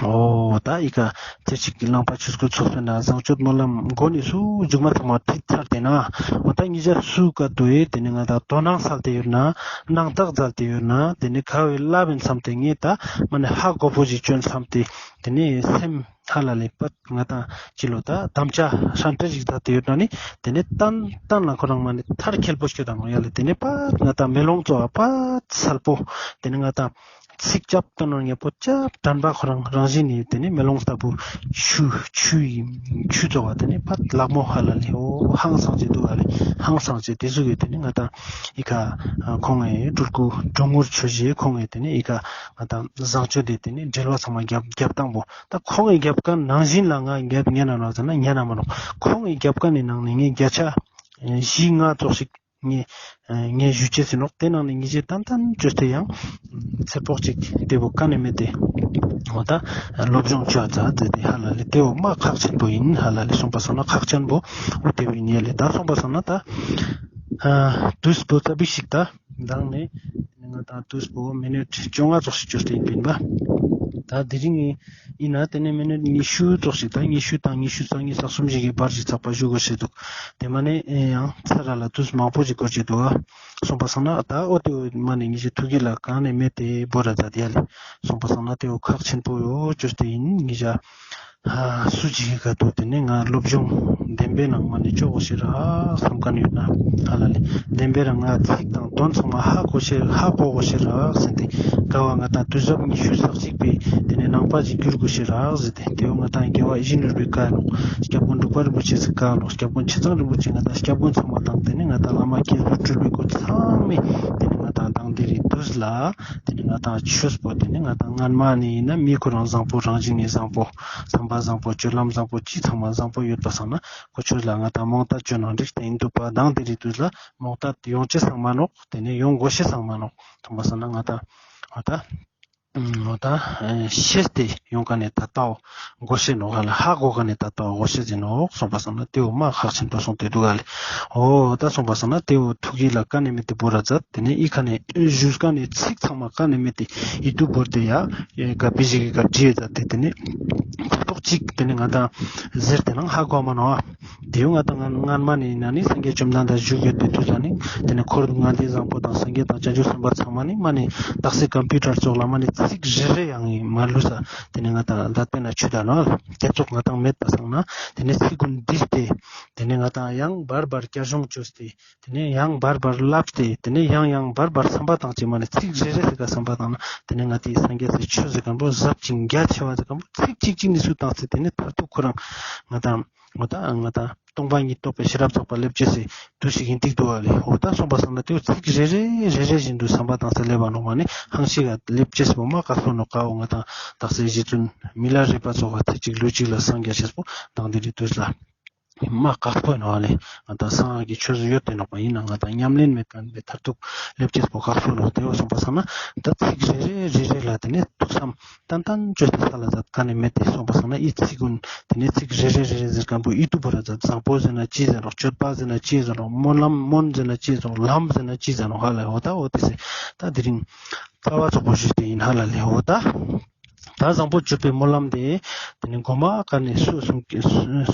འོ་ད་ཨི་ཀ་ཚེ་གཅིག་གི་ལང་པ་ཆོས་སྐུ་ཚོགས་པའི་ནང་བཟང་སྤྱོད་སྨོན་ལམ་མགོ་ནེ་སུ་མཇུག་མ་ཚང་མ་ཁྲིད་ཚར་ཏེ་ན་འོ་ད་ཉེ་ཞ་སུ་ཀ་དུ་ཨེ་ཏེ་ནེ་ང་ཏང་དོ་སྣང་སལ་ཏེ་ཡོད་ན་སྣང་དག་ཛལ་ཏེ་ཡོད་ན་ཏེ་ནེ་ཁ་བའི་ལབ་ཨིན་སམ་སྟེ་ངས་ད་མ་ནེ་ཧ་གོ་པོ་ཞིག་ཅོན་སམ་སྟེ་ཏེ་ནེ་སེམས་ཧ་ལ་ལེ་པད་ང་ཏང་ཅི་ལོ་ད་དམ་བཅའ་ཧྲན་ཏེ་ཞིག་ད་ཏེ་ཡོད་ན་ནི་ཏེ་ནེ་ཏན་ཏན་ལ་ཁོ་རང་མ་ནེ་མཐར་འཁྱོལ་པོ་སྐྱོད་དང་ཡ་ལེ། ཏེ་ནེ་པད་ང་ཏང་མེ་ལོང་ཙོགས་པད་སལ་པོ་ཏེ་ནེ་ང་ཏང་ཚིག་རྐྱབ་ཏང་ན་ཉེ་པོ་རྐྱབ་དྲན་པ་ཁོ་རང་རང་བཞིན་ནི་ཏེ་ནེ་མེ་ལོང་ལྟ་བུ་ཆུ་ཆུ་ཡི་ཆུ་ཙོགས་པ་ཏེ་ནེ་པད་ལག་མོ་ཧ་ལ་ལེ་འོ་ཧང་སང་ཅེས་དུག་ཧ་ལ་ལེ། ཧང་སང་ཅེས་ཏེ་ཟུག་གི་ཏེ་ནེ་ང་ཏང་ཨི་ཁ་ཁོང་ངི་སྤྲུལ་སྐུ་འབྲུག་ངོར་ཆོས་རྗེ་ཁོང་ངི་ཏེ་ནེ་ཨི་ཁ་ང་ཏང་བཟང་སྤྱོད་དེ་ཏེ་ནེ་འགྲེལ་བ་ཚང་མ་རྒྱབ་རྒྱབ་སྟངས་པོ་ད་ཁོང་ངི་རྒྱབ་ཁན་ནང་བཞིན་ལ་ང་རྒྱབ་ཉན་ན་ནོག་ཟེར་ན་ཉན་ན་མ་ནོག། ཁོང་ངི་རྒྱབ་ཁན་ནི་ནང་ནེ་ངས་བརྒྱ་ཆ་བཞི་ལྔ་ཙོགས་ཤིག་ངས་ངས་ཞུ་ཅེས་ཟེར་ནོག། ཏེ་ནང་ནེ་ངེ་ཅི་ཏན་ཏན་ཅོས་ཏེ་ཡང་ཚེར་པོག་ཅིག་ཏེ་བོ་ཀ་ནེ་མེད་དེ་འོ་ད་སློབ་སྦྱོང་ཅོ་ཙ་ཟེར་ཏེ་ཧ་ལ་ལེ་ཏེ་བོ་མ་ཁག་ཆེན་པོ་ཨིན། ཧ་ལ་ལེ་སོང་པ་སང་ན་ཁག་ཆེན་པོ་འོ་ཏེ་བོ་ཨིན་ཡ་ལེ། ད་སོང་པ་སང་ན་ད་ཨ་དུས་པོ་ཙ་པིག་ཞིག་ད་མདང་ནེ་ང་ཏང་དུས་པོ་མི་ནཊ་བཅོ་ལྔ་ཙོགས་ཤིག་ཅོས་ཏེ་ཨིན་པིན་པ། ད་དེ་རིང་ཨིན་ན་ཏེ་ནེ་མི་ནཊ་ཉི་ཤུ་ཙོགས་ཤིག་ད་ཉི་ཤུ་དང་ཉི་ཤུ་རྩ་གཉིས་རྩ་གསུམ་ཞིག་གི་བར་ཞིག་ཚག་པ་ཞུ་དགོས་ཤེས་འདུག། ཏེ་མ་ནེ་ཡང་ཚར་ར་ལ་དུས་མང་པོ་ཞིག་འགོར་ཅེས་འདུག་ཨ། སོང་པ་སང་ན་ད་འོ་ཏེ་མ་ནེ་ངེ་ཅི་ཐུགས་ཀྱི་ལ་ཀ་ནེ་མེད་དེ་བོར་ར་ཛད་ཡ་ལེ། སོང་པ་སང་ན་ཏེ་བོ་ཁག་ཆེན་པོ་ཡོད་ཅོས་ཏེ་ཨིན། ངེ་ཅི་ཨ་སུ་ཅིག་གི་ཀ་ཏོ་ཏེ་ནེ་ང་སློབ་སྦྱོང་བདེན་པའི་ནང་མ་ནེ་ཅོ་གོ་ཤེས་རག་སམ་ཁན་ཡོད་ན་ཧ་ལ་ལེ་བདེན་པའི་རང་ང་ཚིག་དང་དོན་ཚང་མ་ཧ་གོ་ཤེས་ཧ་གོ་གོ་ཤེས་རག་ཟེར་ཏེ་ཀ་བ་ང་ཏང་དུས་རབས་ཉི་ཤུ་རྩ་གཅིག་པའི་ཏེ་ནེ་ནང་པ་ཅིག་གྱུར་གོ་ཤེས་རག་ཟེར་ཏེ་ཏེ་བོ་ང་ཏང་རྒྱལ་བ་ཡིད་བཞིན་ནོར་བུའི་ཀ་ནོག། སྐྱབས་མགོན་འབྲུག་པ་རིན་པོ་ཆེ་སི་ཀ་ནོག། སྐྱབས་མགོན་ཆེ་ཚང་རིན་པོ་ཆེ་ང་ཏང་སྐྱབས་མགོན་ཚང་མ་དང་ཏེ་ནེ་ང་ཏང་བླ་མ་སྐྱེས་བུ་སྤྲུལ་པའི་སྐུ་ཚང་མའི་ཏེ་ནེ་ང་ཏང་དང་དེ་རིང་དུས་ལ་ཏེ་ནེ་ང་ཏང་ཆོས་པོ་ཏེ་ནེ་ང་ཏང་སྔན་མ་ནེ་ཨིན་ན་མི་ཁོ་རང་བཟང་པོ་རང་བཞིན་ནེ་བཟང་པོ་བསམ་པ་བཟང་པོ་སྤྱོད་ལམ་བཟང་པོ་ཅི་ཚང་མ་བཟང་པོ་ཡོད་པ་སང་ན་ཁོ་ཆོས་ལ་ང་ཏང་རྨོངས་དད་ཅོ་ནང་འགྲིག་སྟེ་ཨིན་འདུག་པ། དང་དེ་རིང་དུས་ལ་རྨོངས་དད་ཡོང་ཅེས་སང་མ་ནོག། ཏེ་ནེ་ཡོང་གོ་ཤེས་སང་མ་ནོག། ཐོང་པ་སང་ན་ང་ཏང་འོ་ད་འོ་ད་ཤེས་ཏེ་ཡོང་ཀ་ནེ་ད་ལྟའོ་གོ་ཤེས་ནོག་ཧ་ལ་ཧ་གོ་ཀ་ནེ་ད་ལྟའོ་གོ་ཤེས་ཨིན་ནོག། སོང་པ་སང་ན་ཏེ་བོ་མ་ཁག་ཆེན་པོ་སོང་སྟེ་འདུག་ག་ལེ། འོ་ད་སོང་པ་སང་ན་ཏེ་བོ་ཐུགས་ཀྱི་ལ་ཀ་ནེ་མེད་དེ་བོར་ར་ཛད། ཏེ་ནེ་ཨི་ཁ་ནེ་ཞུས་ཀ་ནེ་ཚིག་ཚང་མ་ཀ་ནེ་མེད་དེ་ཨིད་ཏུ་བོར་ཏེ་ཡ་ཀ་པི་ཞིག་གི་ཀ་བྲིས་ཛད་དེ་ཏེ་ནེ་ཁོ་ཐོག་ཅིག་ཏེ་ནེ་ང་ཏང་ཟེར་ཏེ་ནང་ཧ་གོ་མ་ནོག་ཨ། ཏེ་བོ་ང་ཏང་སྔན་མ་ནེ་ཨིན་ན་ནི་སངས་རྒྱས་བཅོམ་ལྡན་འདས་བཞུགས་ཡོད་པའི་དུས་ལ་ནི་ཏེ་ནེ་འཁོར་ལྔ་སྡེ་བཟང་པོ་དང་སངས་རྒྱས་དང་བྱང་ཆུབ་སེམས་དཔའ་ཚང་མ་ནི་མ་ནེ་དག་ས་ཀམ་པུ་ཊར་ཙོགས་ལ་མ་ནེ་ཚིག་རེ་རེ་ཡང་མ་ལུས་ས་ཏེ་ནེ་ང་ཏང་ད་ལྟ་ན་ཆུ་ད་ནོག། ཏེ་ཙོགས་ང་ཏང་མེད་པ་སང་ན་ཏེ་ནེ་ཚིག་ཀུན་བསྡུས་ཏེ་ཏེ་ནེ་ང་ཏང་ཡང་བར་བར་བསྐྱར་སྦྱོང་ཅོས་ཏེ་ཏེ་ནེ་ཡང་བར་བར་ལབས་ཏེ་ཏེ་ནེ་ཡང་ཡང་བར་བར་བསམ་པ་བཏང་ཅེས་མ་ནེ་ཚིག་རེ་རེ་ཟེར་ཀ་བསམ་པ་བཏང་ན་ཏེ་ནེ་ང་ཏི་སངས་རྒྱས་སི་ཆོས་ཟེར་ཁན་པོ་ཟབ་ཅིང་རྒྱ་ཆེ་བ་ཟེར་ཁན་པོ་ཚིག་གཅིག་གཅིག་ནེ་སུ་བཏང་སྟེ་ཏེ་ནེ་མཐར་ཐུག་ཁོ་རང་ང་ཏང་ང་ཏང་ང་ཏང་སྟོང་པ་ཉིད་རྟོགས་པའི་ཤེས་རབ་རྫོགས་པ་སླེབ་ཅེས་སི་དུས་ཤིག་ཨིན་ཏིག་འདུག་པ་ལེ། འོ་ད་སོང་པ་སང་ན་ཏེ་བོ་ཚིག་རེ་རེ་རེ་རེ་བཞིན་དུ་བསམ་པ་བཏང་སྟེ་སླེབ་པ་ནོག་པ་ནི་ཧང་ཤིག་ག་སླེབ་ཅེས་སི་བོ་མ་ཀ་སོ་ནོག་ཀ་འོ་ང་ཏང་དག་ས་རྗེ་བཙུན་མི་ལ་རས་པ་ཙོགས་ཀ་ཚེ་གཅིག་ལུས་གཅིག་ལ་སངས་རྒྱ་ཅེས་པོ་དང་དེ་རིང་དུས་ལ་མ་ཀ་སོ་ནོག་ལེ། ང་ཏང་སངས་རྒྱས་ཀྱི་ཆོས་སུ་ཡོད་དེ་ནོག་པ་ཨིན་ན་ང་ཏང་ཉམས་ལེན་མེད་ཁན་པའི་མཐར་ཐུག་སླེབ་ཅེས་པོ་ཀ་སོ་ནོག། ཏེ་བོ་སོང་པ་སང་ན་ད་ཚིག་རེ་རེ་རེ་རེ་ལ་ཏེ་ནེ་ཐུགས་བསམ་ཏན་ཏན་ཅོས་ཏེ་ས་ལ་ཛད་ཀ་ནེ་མེད་དེ་སོང་པ་སང་ན་ཨི་ཚིག་ཀུན་ཏེ་ནེ་ཚིག་རེ་རེ་རེ་རེ་ཟེར་ཁན་པོ་ཨིད་ཏུ་བོར་ར་ཛད། བཟང་པོ་ཟེར་ན་ཅི་ཟེར་ནོག། སྤྱོད་པ་ཟེར་ན་ཅི་ཟེར་ནོག། སྨོན་ལམ་སྨོན་ཟེར་ན་ཅི་ཟེར་ནོག། ལམ་ཟེར་ན་ཅི་ཟེར་ནོག་ཧ་ལ་འོ་ད་འོ་ཏེ་སེ་ད་དེ་རིང་རྩ་བ་ཙོགས་པོ་ཞུས་ཏེ་ཨིན་ཧ་ལ་ལེ། འོ་ད་ད་བཟང་པོ་སྤྱོད་པའི་སྨོན་ལམ་དེ་ཏེ་ནེ་གོ་མ་ཀ་ནེ་སུ་གསུངས་ཀྱག་སུ་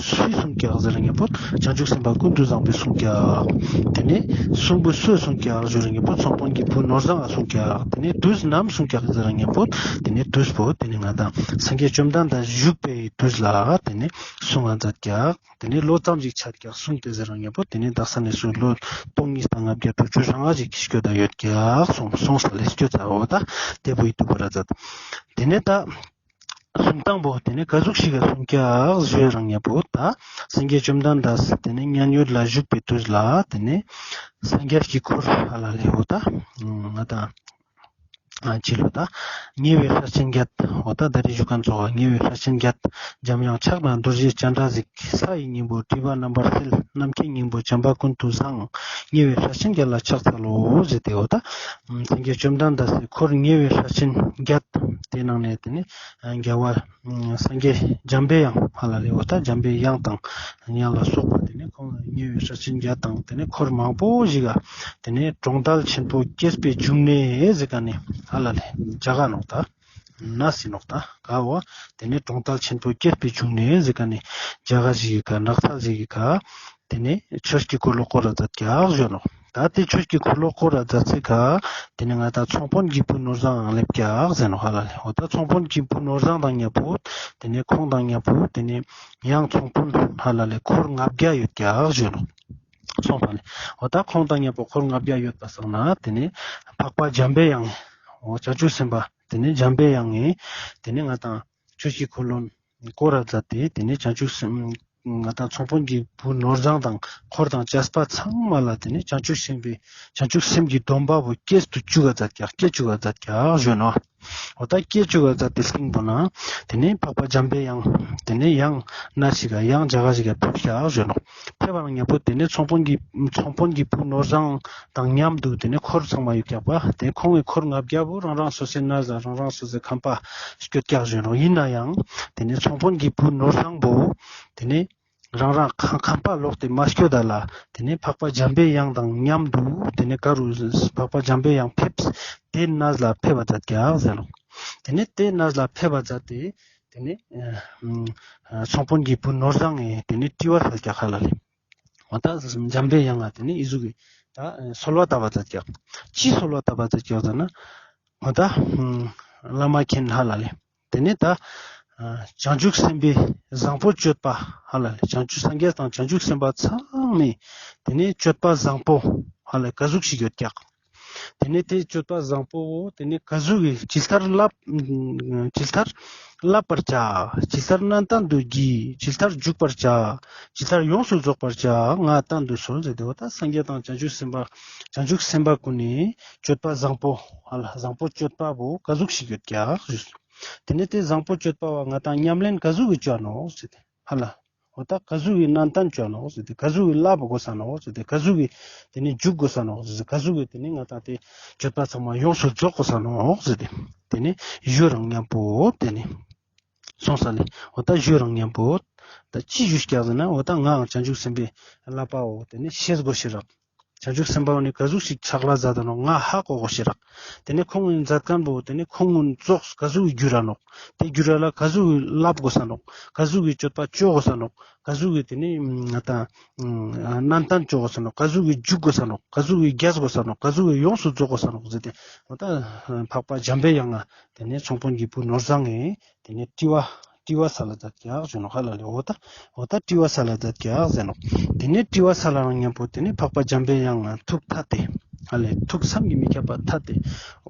གསུངས་ཀྱག་ཟེར་ཉམ་པོ་བྱང་ཆུབ་སེམས་དཔའ་ཀུན་ཏུ་བཟང་པོས་གསུངས་ཀྱག། ཏེ་ནེ་གསུང་པོ་སུ་གསུངས་ཀྱག་ཟེར་ཉམ་པོ་ཚོང་དཔོན་གྱི་བུ་ནོར་བཟང་ང་གསུངས་ཀྱག། ཏེ་ནེ་དུས་ནམ་གསུངས་ཀྱག་ཟེར་ཉམ་པོ་ཏེ་ནེ་དུས་པོ་ཏེ་ནེ་ང་ཏང་སངས་རྒྱས་བཅོམ་ལྡན་འདས་བཞུགས་པའི་དུས་ལ་ཏེ་ནེ་གསུང་ང་ཛད་ཀྱག། ཏེ་ནེ་ལོ་ཙམ་ཞིག་ཆད་ཀྱག་གསུངས་ཏེ་ཟེར་ཉམ་པོ་ཏེ་ནེ་དག་ས་ནེ་སུ་ལོ་སྟོང་གཉིས་དང་ལྔ་བརྒྱ་དྲུག་ཅུ་རེ་ལྔ་ཞིག་སྐྱོད་ད་ཡོད་ཀྱག་གསུངས་གསུངས་ས་ལེ་སྐྱོད་ཚར་འོ་ད་ཏེ་བོ་ཨིད་ཏུ་བོར་ར་ཛད། ཏེ་ནེ་ད་གསུང་སྟངས་པོ་ཏེ་ནེ་ཀ་ཟུག་ཞིག་ག་གསུངས་ཀྱག་ཟེར་ཉམ་པོ་ད་སངས་རྒྱས་བཅོམ་ལྡན་འདས་ཏེ་ནེ་མཉན་ཡོད་ལ་བཞུགས་པའི་དུས་ལ་ཏེ་ནེ་སངས་རྒྱས་ཀྱི་འཁོར་ཧ་ལ་ལེ་འོ་ད་ང་ཏང་ཨ་ཅི་ལོ་ད་ཉེ་བའི་ལྷ་ཆེན་བརྒྱད། འོ་ད་ད་རེས་ཞུ་ཁན་ཙོགས་ཉེ་བའི་ལྷ་ཆེན་བརྒྱད། འཇམ་དབྱངས་ཕྱག་ན་རྡོ་རྗེ་སྤྱན་རས་གཟིགས། ས་ཡི་སྙིང་པོ་སྒྲིབ་པ་རྣམ་པར་སེལ། ནམ་མཁའི་སྙིང་པོ་བྱམས་པ་ཀུན་ཏུ་བཟང་། ཉེ་བའི་ལྷ་ཆེན་བརྒྱད་ལ་ཕྱག་འཚལ་ལོ་ཟེར་ཏེ་འོ་ད་སངས་རྒྱས་བཅོམ་ལྡན་འདས་སི་འཁོར་ཉེ་བའི་ལྷ་ཆེན་བརྒྱད་ཏེ་ནང་ནེ་ཏེ་ནེ་རྒྱལ་བ་སངས་རྒྱས་འཇམ་པའི་དབྱངས་ཧ་ལ་ལེ་འོ་ད་འཇམ་པའི་དབྱངས་དང་ཡང་ལ་སོགས་པ་ཏེ་ནེ་ཁོང་ཉེ་བའི་ལྷ་ཆེན་བརྒྱད་དང་ཏེ་ནེ་འཁོར་མང་པོ་ཞིག་ག་ཏེ་ནེ་གྲོང་རྡལ་ཆེན་པོ་སྐྱེས་པའི་འབྱུང་གནས་ཟེར་ཁན་ནི་ཧ་ལ་ལེ་རྒྱ་གར་ནོག་ད་ན་སི་ནོག་ད་ག་བོ་ཏེ་ནེ་གྲོང་རྡལ་ཆེན་པོ་སྐྱེས་པའི་འབྱུང་གནས་ཟེར་ཁན་ནི་རྒྱ་གར་ཞིག་གི་ཀ་ནགས་ཚལ་ཞིག་གི་ཀ་ཏེ་ནེ་ཆོས་ཀྱི་འཁོར་ལོ་བསྐོར་ར་ཛད་ཀྱག་ཟེར་ནོག། ད་ཏེ་ཆོས་ཀྱི་འཁོར་ལོ་བསྐོར་ར་ཛད་སའི་ཀ་ཏེ་ནེ་ང་ཏང་ཚོང་དཔོན་གྱི་བུ་ནོར་བཟང་ཡང་སླེབས་ཀྱག་ཟེར་ནོག་ཧ་ལ་ལེ། འོ་ད་ཚོང་དཔོན་གྱི་བུ་ནོར་བཟང་དང་ཉམ་པོ་ཏེ་ནེ་ཁོང་དང་ཉམ་པོ་ཏེ་ནེ་ཡང་ཚོང་དཔོན་ཧ་ལ་ལེ་འཁོར་ལྔ་བརྒྱ་ཡོད་ཀྱག་ཟེར་ནོག། ཚོང་དཔོན་ལེ། འོ་ད་ཁོང་དང་ཉམ་པོ་འཁོར་ལྔ་བརྒྱ་ཡོད་པ་སང་ན་ཏེ་ནེ་འཕགས་པ་འཇམ་པའི་དབྱངས་འོ་བྱང་ཆུབ་སེམས་དཔའ་ཏེ་ནེ་འཇམ་པའི་དབྱངས་ཏེ་ནེ་ང་ཏང་ཆོས་ཀྱི་འཁོར་ལོ་བསྐོར་ར་ཛད་དེ་ཏེ་ནེ་བྱང་ཆུབ་སེམས་ ང་དང་ཚོང་དཔོན་གྱི་བུ་ནོར་བཟང་དང་འཁོར་དང་བཅས་པ་ཚང་མ་ལ་དེ་ནས་བྱང་ཆུབ་སེམས་དཔའི་བྱང་ཆུབ་སེམས་ཀྱི་སྡོམ་པ་བོ་སྐྱེས་སུ་བཅུག་ག་མཛད་ཀྱག་སྐྱེ་བཅུག་ག་མཛད་ཀྱག་ཞུ་ནོག་འོ་ད་སྐྱེ་བཅུག་ག་མཛད་དེ་སྟིང་པོ་ན་དེ་ནས་འཕགས་པ་འཇམ་པའི་དབྱངས་དེ་ནས་ཡང་ན་ཞིག་ག་ཡང་རྒྱ་གར་ཞིག་ག་ཕེབས་ཀྱག་ཞུ་ནོག་ཕེབས་པ་ན་མཉམ་པོ་དེ་ནས་ཚོང་དཔོན་གྱི་ཚོང་དཔོན་གྱི་བུ་ནོར་བཟང་དང་མཉམ་དུ་དེ་ནས་འཁོར་ཚང་མ་ཡོད་ཀྱག་པ། དེ་ཁོང་གི་འཁོར་ལྔ་བརྒྱ་བོ་རང་རང་སོ་སོའི་གནས་ལ་རང་རང་སོ་སོའི་ཁང་པ་སྐྱོད་ཀྱག་ཞུ་ནོག་ཡིན་ན་ཡང་དེ་ནས་ཚོང་དཔོན་གྱི་བུ་ནོར་བཟང་བོ་དེ་ནས་རང་རང་ཁང་ཁང་པ་ལོག་སྟེ་མ་སྐྱོད་ད་ལ་དེ་ནས་འཕགས་པ་འཇམ་པའི་དབྱངས་དང་མཉམ་དུ་དེ་ནས་ག་རུ་འཕགས་པ་འཇམ་པའི་དབྱངས་ཕེབས་དེ་གནས་ལ་ཕེབས་པ་མཛད་ཀྱག་ཟེར་ནོག་དེ་ནས་དེ་གནས་ལ་ཕེབས་པ་མཛད་དེ་དེ་ནས་ཚོང་དཔོན་གྱི་བུ་ནོར་བཟང་ངི་དེ་ནས་དྲི་བ་སལ་ཀྱག་ཧ་ལ་ལེ། འོ་ད་འཇམ་པའི་དབྱངས་ལ་དེ་ནས་ཨི་ཟུག་གི་ད་གསོལ་བ་བཏབ་པ་མཛད་ཀྱག་ཅི་གསོལ་བ་བཏབ་པ་མཛད་ཀྱག་ཟེར་ན། འོ་ད་བླ་མ་མཁྱེན་ཧ་ལ་ལེ། དེ་ནས་ད་བྱང་ཆུབ་སེམས་དཔའི་བཟང་པོ་སྤྱོད་པ་ཧ་ལ་ལེ། བྱང་ཆུབ་སངས་རྒྱས་དང་བྱང་ཆུབ་སེམས་དཔའ་ཚང་མའི་དེ་ནས་སྤྱོད་པ་བཟང་པོ་ཧ་ལ་ག་ཟུག་ཞིག་ཡོད་ཀྱག་དེ་ནས་དེ་སྤྱོད་པ་བཟང་པོ་བོ་དེ་ནས་ག་ཟུག་གི་ཇི་ལྟར་བསླབ་ཇི་ལྟར་བསླབ་པར་བྱ། ཇི་ལྟར་གནས་བརྟན་དུ་བགྱི། ཇི་ལྟར་འཇུག་པར་བྱ། ཇི་ལྟར་ཡོངས་སུ་རྫོགས་པར་བྱ། ང་བསྟན་དུ་གསོལ་ཟེར་ཏེ། འོ་ད་སངས་རྒྱས་དང་བྱང་ཆུབ་སེམས་དཔའ་བྱང་ཆུབ་སེམས་དཔའ་ཀུན་ནི་སྤྱོད་པ་བཟང་པོ་ཧ་ལ་བཟང་པོ་སྤྱོད་པ་བོ་ག་ཟུག་ཞིག་ཡོད་ཀྱག་ཞུས། དེ་ནས་དེ་བཟང་པོ་སྤྱོད་པ་བ་ང་དང་ཉམས་ལེན་ག་ཟུག་གི་བཅོ་ནོག་ཟེར་ཏེ་ཧ་ལ། འོ་ད་ག་ཟུག་གི་གནས་བརྟན་བཅོ་ནོག་ཟེར་ཏེ། ག་ཟུག་གི་བསླབ་དགོས་ས་ནོག་ཟེར་ཏེ། ག་ཟུག་གི་དེ་ནས་འཇུག་དགོས་ས་ནོག་ཟེར་ཏེ། ག་ཟུག་གི་དེ་ནས་ང་དང་དེ་སྤྱོད་པ་ཚང་མ་ཡོངས་སུ་རྫོགས་དགོས་ས་ནོག་ཟེར་ཏེ། དེ་ནས་ཞུ་རང་མཉམ་པོ་དེ་ནས་སོང་ས་ལེ། འོ་ད་ཞུ་རང་མཉམ་པོ་ད་ཅི་ཞུས་ཀྱག་ཟེར་ན། འོ་ད་ངའང་བྱང་ཆུབ་སེམས་དཔའི་བསླབ་པའོ་དེ་ནས་ཤེས་དགོས་ཤེས་རག་བྱང་ཆུབ་སེམས་དཔའ་བོ་ནི་ག་ཟུག་ཞིག་ཕྱག་ལས་མཛད་ད་ནོག་ང་ཧ་གོ་དགོས་ཤེས་རག་དེ་ནས་ཁོང་གི་མཛད་མཁན་པོ་དེ་ནས་ཁོང་གི་ཙོགས་ག་ཟུག་གི་འགྱུར་ར་ནོག་དེ་འགྱུར་ར་ལ་ག་ཟུག་གི་བསླབ་དགོས་ས་ནོག་ག་ཟུག་གི་སྤྱོད་པ་བཅོ་དགོས་ས་ནོག་ག་ཟུག་གི་དེ་ནས་ང་དང་གནས་བརྟན་བཅོ་དགོས་ས་ནོག་ག་ཟུག་གི་འཇུག་དགོས་ས་ནོག་ག་ཟུག་གི་རྒྱས་དགོས་ས་ནོག་ག་ཟུག་གི་ཡོངས་སུ་རྫོགས་དགོས་ས་ནོག་ཟེར་ཏེ། འོ་ད་འཕགས་པ་འཇམ་པའི་དབྱངས་ལ་དེ་ནས་ཚོང་དཔོན་གྱི་བུ་ནོར་བཟང་ངི་དེ་ནས་དྲི་བ་དྲི་བ་སལ་ལ་མཛད་ཀྱག་ཞུ་ནོག་ཧ་ལ་ལེ། འོ་ད་འོ་ད་དྲི་བ་སལ་ལ་མཛད་ཀྱག་ཟེར་ནོག་དེ་ནས་དྲི་བ་སལ་ལ་མཉམ་པོ་དེ་ནས་འཕགས་པ་འཇམ་པའི་དབྱངས་ལ་ཐུགས་ཐད་དེ་ཧ་ལ་ལེ། ཐུགས་བསམ་གྱིས་མི་ཁྱབ་པ་ཐད་དེ།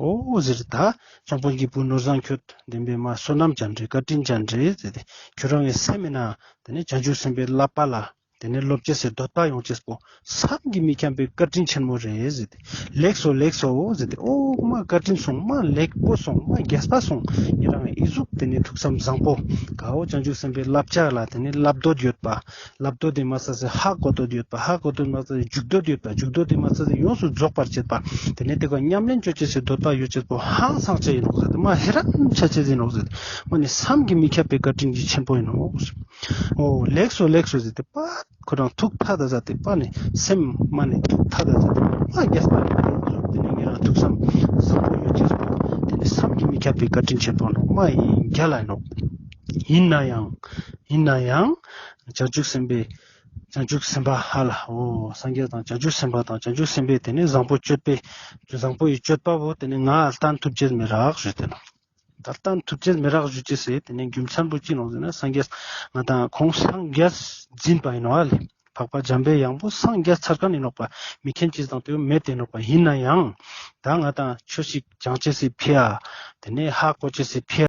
འོ་ཟེར་ད་ཚོང་དཔོན་གྱི་བུ་ནོར་བཟང་ཁྱོད་བདེན་པའི་མ་བསོད་ནམས་ཅན་རེད། བཀའ་དྲིན་ཅན་རེད་ཟེར་ཏེ། ཁྱོད་རང་གི་སེམས་མེད་ན་དེ་ནས་བྱང་ཆུབ་སེམས་དཔའི་བསླབ་པ་ལ་དེ་ནས་སློབ་ཅེས་སི་འདོད་པ་ཡོང་ཅེས་པོ་བསམ་གྱིས་མི་ཁྱབ་པའི་བཀའ་དྲིན་ཆེན་མོ་རེད་ཟེར་ཏེ། ལེགས་སོ་ལེགས་སོ་ཟེར་ཏེ། ཨོ་མ་བཀའ་དྲིན་སོང་། མ་ལེགས་པོ་སོང་། མ་རྒྱས་པ་སོང་། ཉེ་རང་ཨི་ཟུག་དེ་ནས་ཐུགས་བསམ་བཟང་པོ་གའོ་བྱང་ཆུབ་སེམས་དཔའི་བསླབ་བྱ་ལ་དེ་ནས་བསླབ་འདོད་ཡོད་པ། བསླབ་འདོད་དེ་མ་ཚད་སེ་ཧ་གོ་འདོད་ཡོད་པ། ཧ་གོ་འདོད་མ་ཚད་སེ་འཇུག་འདོད་ཡོད་པ། འཇུག་འདོད་དེ་མ་ཚད་སེ་ཡོངས་སུ་རྫོགས་པར་བྱེད་པ། དེ་ནས་དེ་ཀ་ཉམས་ལེན་བཅོ་ཅེས་སི་འདོད་པ་ཡོད་ཅེས་པོ་ཧང་སང་ཅེས་ཡིན་ནོག་ཟེར་ཏེ། མ་ཧེ་རན་ཆ་ཅེས་ཡིན་ནོག་ཟེར་ཏེ། མ་ནི་བསམ་གྱིས་མི་ཁྱབ་པའི་བཀའ་དྲིན་གྱི་ཆེན་པོ་ཡིན་ནོག་ཟེར། འོ་ལེགས་སོ་ལེགས་སོ་ཟེར་ཏེ་པ་ཁོ་རང་ཐུགས་ཐད་ད་ཟ་སྟེ་པ་ནི་སེམས་མ་ནི་ཐད་ད་ཟ་སྟེ་པ་རྒྱས་པ་རེད། དེ་ནི་ཉེ་རང་ཐུགས་བསམ་བཟང་པོ་ཡོད་ཅེས་པོ་དེ་ནི་བསམ་གྱིས་མི་ཁྱབ་པའི་བཀའ་དྲིན་ཆེན་པོ་ནོག་མ་ཡིན་རྒྱལ་ལ་ནོག་ཡིན་ན་ཡང་ཡིན་ན་ཡང་བྱང་ཆུབ་སེམས་དཔའི་བྱང་ཆུབ་སེམས་དཔའ་ཧ་ལ་འོ་སངས་རྒྱས་དང་བྱང་ཆུབ་སེམས་དཔའ་དང་བྱང་ཆུབ་སེམས་དཔའི་དེ་ནི་བཟང་པོ་སྤྱོད་པའི་བཟང་པོ་ཡི་སྤྱོད་པ་བོ་དེ་ནི་ང་ལ་བསྟན་ཐུབ་ཅེས་མི་རག་ཞུས་ཏེ་ནོག་ད་ལྟ་ཐུབ་ཅེས་མི་རག་ཞུ་ཅེས་སི་དེ་ནས་རྒྱུ་མཚན་པོ་ཅི་ནོག་ཟེར་ན། སངས་རྒྱས་ང་དང་ཁོང་སངས་རྒྱས་འཛིན་པ་ཡིན་ནོག་ཨ་ལེ། འཕགས་པ་འཇམ་པའི་དབྱངས་པོ་སངས་རྒྱས་ཚར་མཁན་ཡིན་ནོག་པ། མི་མཁྱེན་ཅེས་དང་དེ་བོ་མེད་དེ་ནོག་པ། ཡིན་ན་ཡང་ད་ང་དང་ཆོས་ཤིག་སྦྱང་ཅེས་སི་ཕི་ཡ་དེ་ནས་ཧ་གོ་ཅེས་སི་ཕི་ཡ་